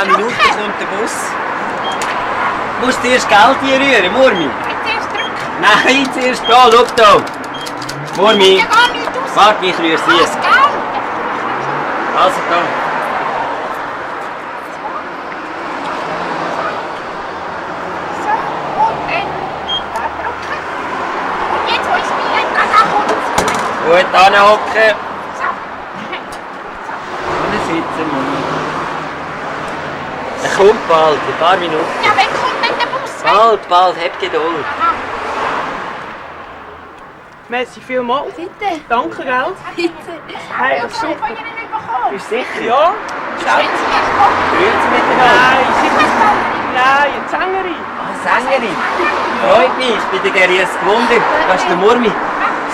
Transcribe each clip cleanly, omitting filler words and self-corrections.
10 Minuten kommt der Bus. Du musst zuerst Geld hier rühren, Murmi. Zuerst drücken. Nein, zuerst da, schau da. Murmi, Ja, gar nicht raus. warte, ich rühre sie. Das Geld. Also da. So, und da drücken. Und jetzt, wo ich das Billett da kommt. Gut, anhocken. So. Ohne sitzen, Murmi. Er kommt bald, in ein paar Minuten. Ja, wann kommt denn der Bus? Bald, hab Geduld. Aha. Merci vielmals. Bitte. Danke, gell? Bitte. Hey, Ja, das ist von super. Ihnen bekommen. Bist du sicher? Ja. Wenn Sie jetzt kommen. Rührt sie miteinander? Nein, nein, eine Sängerin. Ah, Sängerin. Freut mich, ich bin der Gerias gewundert. Das ist der Murmi.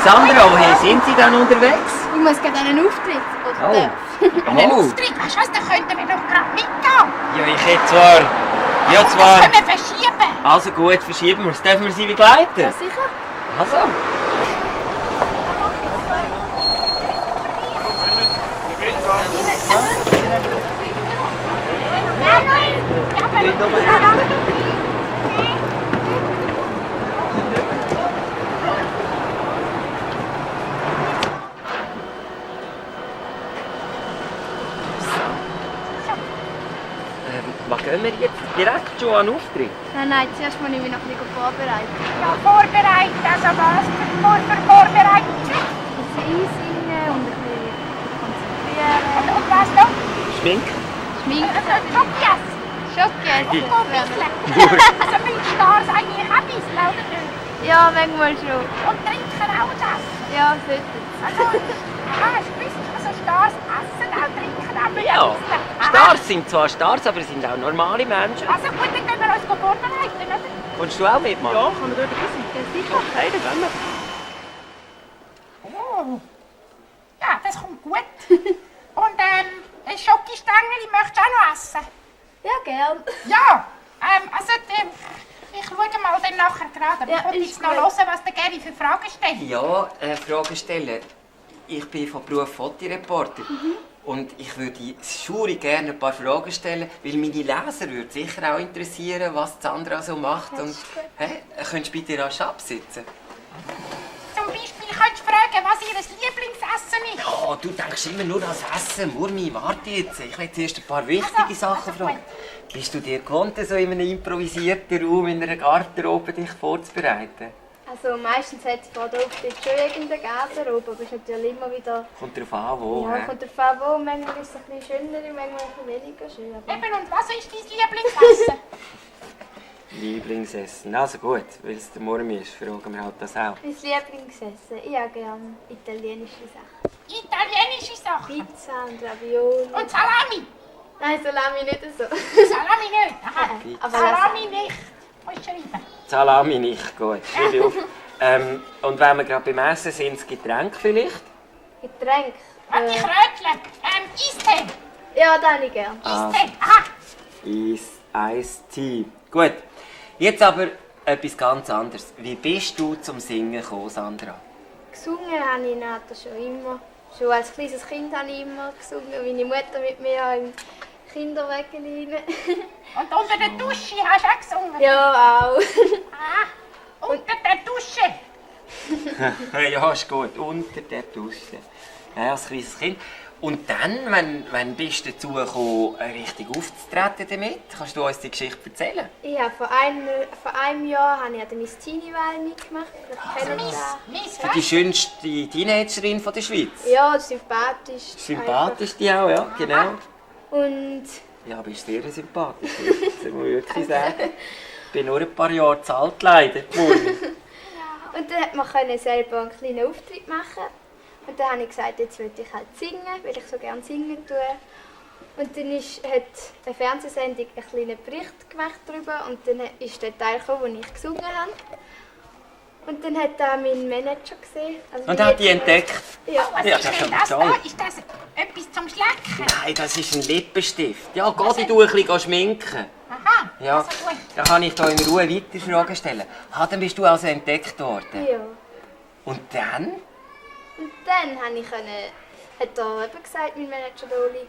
Sandra, woher sind Sie dann unterwegs? Ich muss gerade an einen Auftritt. Oder Einen Oh. Auftritt, weißt du was, da könnten wir doch gerade mitgehen. Ja, ich hätte zwar... Ja, Das zwar... können wir verschieben. Also gut, verschieben wir es. Dürfen wir Sie begleiten? Ja, sicher. Also. Was gehen wir jetzt direkt schon an den Auftritt? Nein, zuerst muss ich mich noch ein bisschen vorbereiten. Ja, vorbereitet, also was für vorbereitet? Ein bisschen einsingen und ein bisschen konzentrieren. Und was noch? Schminken? Schminken. Schokies. Schokies. Und also müssen Stars eigentlich auch ein bisschen, oder nicht? Ja, manchmal schon. Und trinken auch das. Ja, sollte es. Also, hast du gewusst, also Stars essen auch, trinken auch ein Ja. bisschen. Aha. Stars sind zwar Stars, aber sind auch normale Menschen. Also gut, dann können wir uns vorbereiten, oder? Kommst du auch mitmachen? Ja, kann man dort dabei sein? Ja, sicher. Okay, dann gehen wir. Oh. Ja, das kommt gut. Und ein Schokistängel möchtest du auch noch essen? Ja, gern. Ja, also ich schaue mal dann nachher gerade. Ja, Ich wollte ist jetzt noch gut. hören, was der Gary für Fragen stellt. Ja, Frage stellen. Ich bin von Beruf Fotoreporter. Und ich würde schuri gerne ein paar Fragen stellen, weil meine Leser würde sicher auch interessieren, was Sandra so macht. Das Und ist gut. könntest du bitte rasch absitzen? Zum Beispiel könntest du fragen, was ihr Lieblingsessen ist. Ja, du denkst immer nur ans Essen. Murmi, warte jetzt. Ich will zuerst ein paar wichtige Also, Sachen also fragen. Bist du dir gewohnt, so in einem improvisierten Raum in einer Garderobe dich vorzubereiten? Also meistens hat es vor der Auftritt schon irgendeine Garderobe, aber es ist natürlich immer wieder... Kommt darauf an, wo. Ja, hä? kommt drauf an, wo. Manchmal ist es ein bisschen schöner, manchmal ein bisschen weniger schön. Aber Eben, und was ist dein Lieblingsessen? Lieblingsessen. Also gut, weil es der Murmi ist, fragen wir halt das auch. mein Lieblingsessen? Ich habe gerne italienische Sachen. Italienische Sachen. Pizza und Ravioli. Und Salami. Nein, Salami nicht so. Salami nicht. Aha. Aber Salami nicht. Musst du schreiben. Salami nicht, gut. Schreibe auf. Und wenn wir gerade beim Essen sind, das Getränk vielleicht? Getränk. Und die Krötchen. Eistee. Ja, das habe ich gerne. Eistee. Aha. Eistee. Gut. Jetzt aber etwas ganz anderes. Wie bist du zum Singen gekommen, Sandra? Gesungen habe ich nachher schon immer. Schon als kleines Kind habe ich immer gesungen. Meine Mutter mit mir im Kinderwagen rein. Und unter der Dusche hast du auch gesungen? Ja, auch. Ah, unter der Dusche. Ja, ist gut. Unter der Dusche. Ja, als kleines Kind. Und dann, wenn bist du dazu gekommen, richtig aufzutreten damit? Kannst du uns die Geschichte erzählen? Ja, vor einem Jahr habe ich an der Miss Teenie-Wahl mitgemacht. Vielleicht kennen Sie das. Miss Für die schönste Teenagerin von der Schweiz. Ja, sympathisch. Sympathisch die auch, ja, genau. Einfach. Und Ja, bist sehr sympathisch. Das muss ich wirklich sagen. Ich bin nur ein paar Jahre zu alt, leider. Murmi. dann hat man selber einen kleinen Auftritt machen. Und dann habe ich gesagt, jetzt will ich halt singen, weil ich so gerne singen tue. Und dann hat eine Fernsehsendung einen kleinen Bericht gemacht darüber und dann ist der Teil gekommen, wo ich gesungen habe. Und dann hat da mein Manager gesehen. Also Und hat die entdeckt? Ja. Was Ja, ist das ist denn aber das toll. da? Ist das etwas zum Schlecken? Nein, das ist ein Lippenstift. Ja, geh du ein bisschen schminken. Aha, Ja, also gut. dann kann ich hier in Ruhe weiter Fragen stellen. Dann bist du also entdeckt worden. Ja. Und dann? Und dann hat er eben gesagt, mein Manager Doli,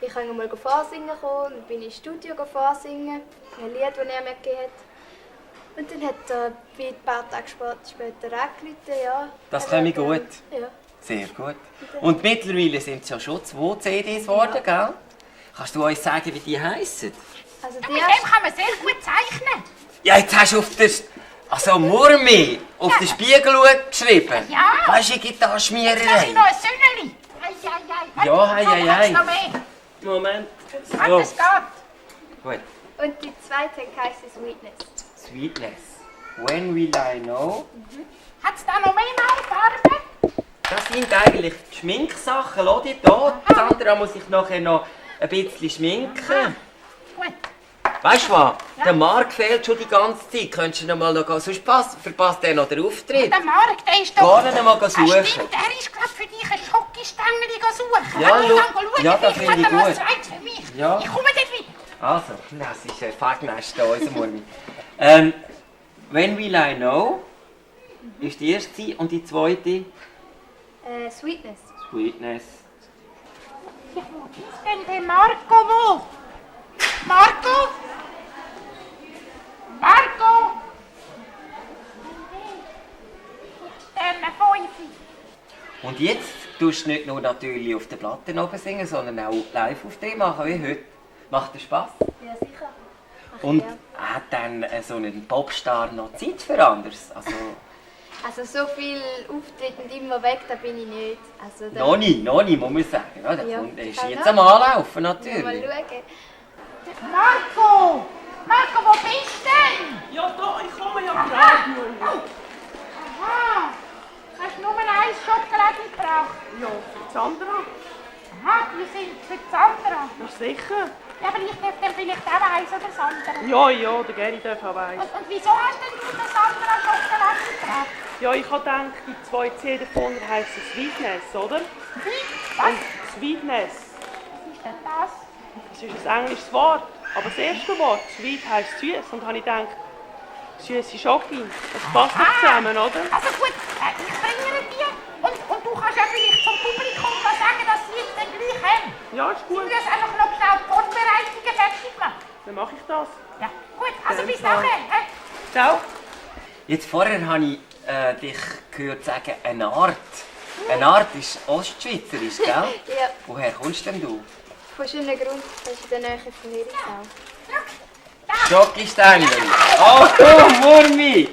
ich kann mal vorsingen kommen, dann bin ich ins Studio vorsingen, ein Lied, das er mir gegeben hat. Und dann hat er wie ein paar Tage später angerufen, ja. Das komme ich gut. Ja. Sehr gut. Und mittlerweile sind es ja schon 2 CDs geworden, gell? Kannst du uns sagen, wie die heissen? Also Ja, die mit dem kann man sehr gut zeichnen. Ja, jetzt hast du auf der... Also Murmi, auf den Spiegel geschrieben. Ja. Weißt du, Jetzt habe Gitarrenschmiererei. ich noch ein Söhneli. Ei. Ja, ei. Hat's noch mehr? Moment. Warte, es geht. Gut. Und die zweite heisst Sweetness. Sweetness. When will I know? Hat es da noch mehr Malfarben? Das sind eigentlich die Schminksachen. Schau dir da. Sandra muss ich nachher noch ein bisschen schminken. Gut. Weißt du was? Der Marc fehlt schon die ganze Zeit. Könntest du noch mal schauen? Sonst verpasst er noch den Auftritt. Der Marc, der ist doch... Geh ihn mal suchen. Stimmt, er ist gerade für dich ein Schokostängeli suchen. Ja, Ich schau. kann schauen, Ja, das vielleicht finde ich hat er noch gut. ein zweites für mich. Ja. Ich komme dort wieder. Also, das ist ein Fagnest hier, unser Murmi. When will I know? Ist die erste und die zweite? Sweetness. Sweetness. Ja, wo ist denn der Marco wo? Marco? Marco? Der Fünfe. Und jetzt tust du nicht nur natürlich auf den Platten oben singen, sondern auch Live-Auftritte machen wie heute. Macht dir Spass? Ja, sicher. Und Ja. hat dann so ein Popstar noch Zeit für anderes? Also so viel Auftritt und immer weg, da bin ich nicht. Also da Noch nicht, muss man sagen. Ja, der Ja, ist kann jetzt noch. am Anlaufen mal natürlich. schauen. Marco! Marco, wo bist du denn? Ja, da, ich komme ja gerade, Murmi. Aha. Hast du nur ein Schokolade gebracht? Ja, für Sandra. Aha, die sind für die Sandra. Ja, sicher. Ja, aber ich darf dann vielleicht auch eins oder Sandra. Ja, der Gary darf auch eins. Und wieso hast denn du der Sandra Schokolade gebracht? Ja, ich habe gedacht, die 2 C davon heissen Sweetness, oder? Was? Und Sweetness, Was ist denn das? das ist ein englisches Wort. Aber das erste Wort, Sweet, heisst süß. Und habe ich gedacht, süße Schoki. Das passt doch zusammen, oder? Also gut, ich bringe dir. Und du kannst ja vielleicht zum Publikum mal sagen, dass sie jetzt dann gleich haben. Ja, ist Du gut. musst einfach noch schnell die Vorbereitungen fertig machen. Dann mache ich das. Ja, gut, also Dann bis Fall. nachher. Ciao. Jetzt vorher habe ich dich gehört sagen, eine Art. Eine Art ist ostschweizerisch, gell? Ja, Woher kommst denn du? von schönen Grund, das ist in der Nähe von Herisau. Schokistängel. Oh, Murmi!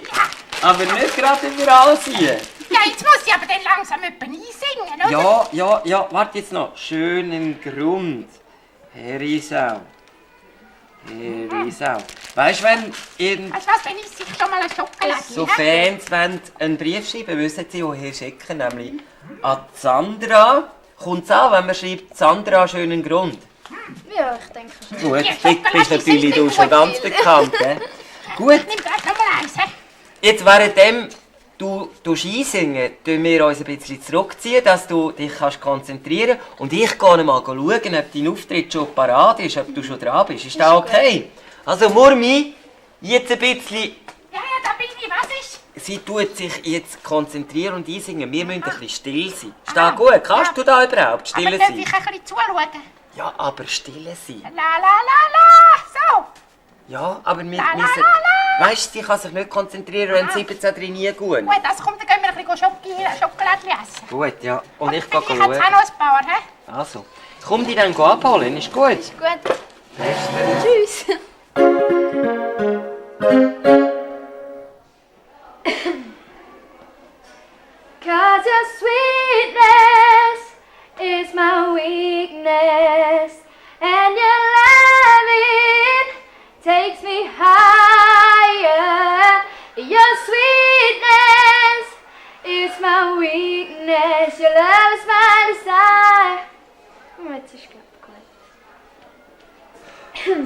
Aber nicht gerade überall hier. Ja, jetzt muss ich aber dann langsam jemanden einsingen, oder? Ja, warte jetzt noch. Schönen Grund. Herisau. Weißt du, wenn Weißt du was, wenn ich sich schon mal eine Schokolade so Fans wollen einen Brief schreiben, wissen sie, woher schicken, nämlich an Sandra. Kommt es an, wenn man schreibt, Sandra, schönen Grund? Ja, ich denke schon. Gut, Ja, bist Schokolade natürlich ist du nicht schon gut, ganz Phil. bekannt. Gut, Nimm gleich noch mal eins, hä? jetzt währenddem du einsingen, tun wir uns ein bisschen zurückziehen, dass du dich kannst konzentrieren kannst. Und ich gehe mal schauen, ob dein Auftritt schon parat ist, ob du schon dran bist. Ist das okay? Also Murmi, jetzt ein bisschen... Ja, da bin ich. Was ist? Sie tut sich jetzt konzentrieren und einsingen. Wir müssen ein bisschen still sein. Ist das gut? Kannst du da überhaupt still Aber darf sein? ich ein bisschen zuschauen? Ja, aber still sein. La. So. Ja, aber wir La, la, müssen... la, Weißt du, sie kann sich nicht konzentrieren, wenn 17 drin nie gut. Gut, das kommt, dann gehen wir ein bisschen Schokolade essen. Gut, ja. Und ich gehe Vielleicht hat es auch schauen. noch ein paar, hä? Also, komm die dann abholen, ist gut? Ist gut. Bestens. Tschüss. Cause your sweetness is my weakness, and your loving takes me higher. Your sweetness is my weakness, your love is my desire. Jetzt ist gut.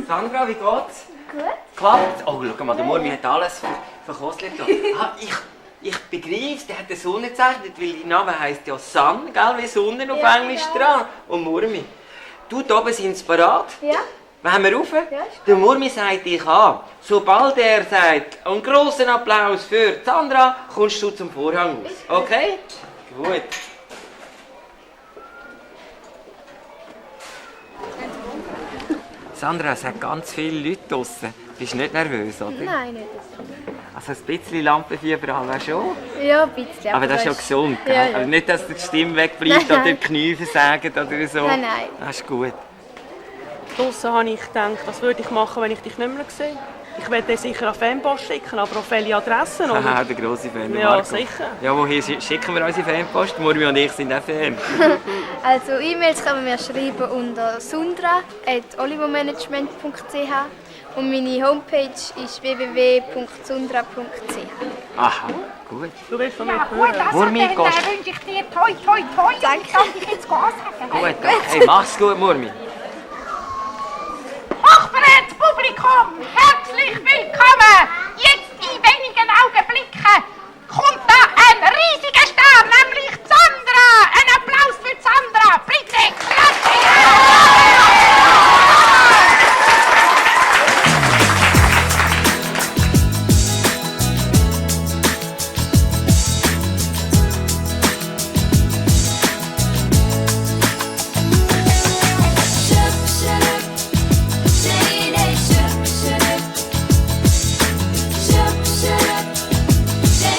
Sandra, wie geht's? Gut. Klappt? Oh, schau mal, der Murmi hat alles verkostet. Ich begreife, der hat eine Sonne gezeichnet, weil dein Name heisst ja Sun, gell, wie Sonne auf Ja, Englisch genau. dran. Und Murmi. Du, da oben sind sie parat. Ja? Wollen wir rauf? Ja, ist gut. Der Murmi sagt dich an. Sobald er sagt, einen grossen Applaus für Sandra, kommst du zum Vorhang aus. Ist gut. Okay? Gut. Sandra, es hat ganz viele Leute draussen. Bist du nicht nervös, oder? Nein, nicht. Also ein bisschen Lampenfieber haben wir schon. Ja, ein bisschen. Aber das ist ja gesund, gell? Ja, ja. Aber nicht, dass die Stimme wegbleibt Nein, oder die nein. Knie versagen oder so. Nein, nein. Das ist gut. Draussen habe ich gedacht, was würde ich machen, wenn ich dich nicht mehr sehe? Ich werde dir sicher eine Fanpost schicken, aber auf welche Adressen, oder? Haha, der grosse Fan, der Ja, Marco. sicher. Ja, woher schicken wir unsere Fanpost? Murmi und ich sind auch Fan. Also E-Mails kann man mir schreiben unter sundra@olivomanagement.ch und meine Homepage ist www.sundra.ch. Aha, gut. Du willst von mir Ja, gut, hören. also Murmi, dann gehst- wünsche ich dir toi, toi, toi. Danke. Darf ich jetzt sagen? Gut, okay, mach's gut, Murmi. Hochverehrtes Publikum, herzlich willkommen! Jetzt in wenigen Augenblicken kommt da ein riesiger Star, nämlich Sandra! Ein Applaus für Sandra, bitte! Shut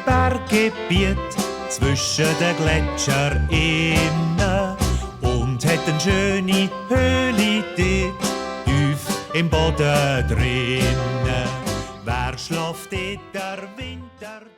Berggebiet zwischen den Gletschern innen und hat eine schöne Höhle dort tief im Boden drinnen. Wer schläft dort der Winter?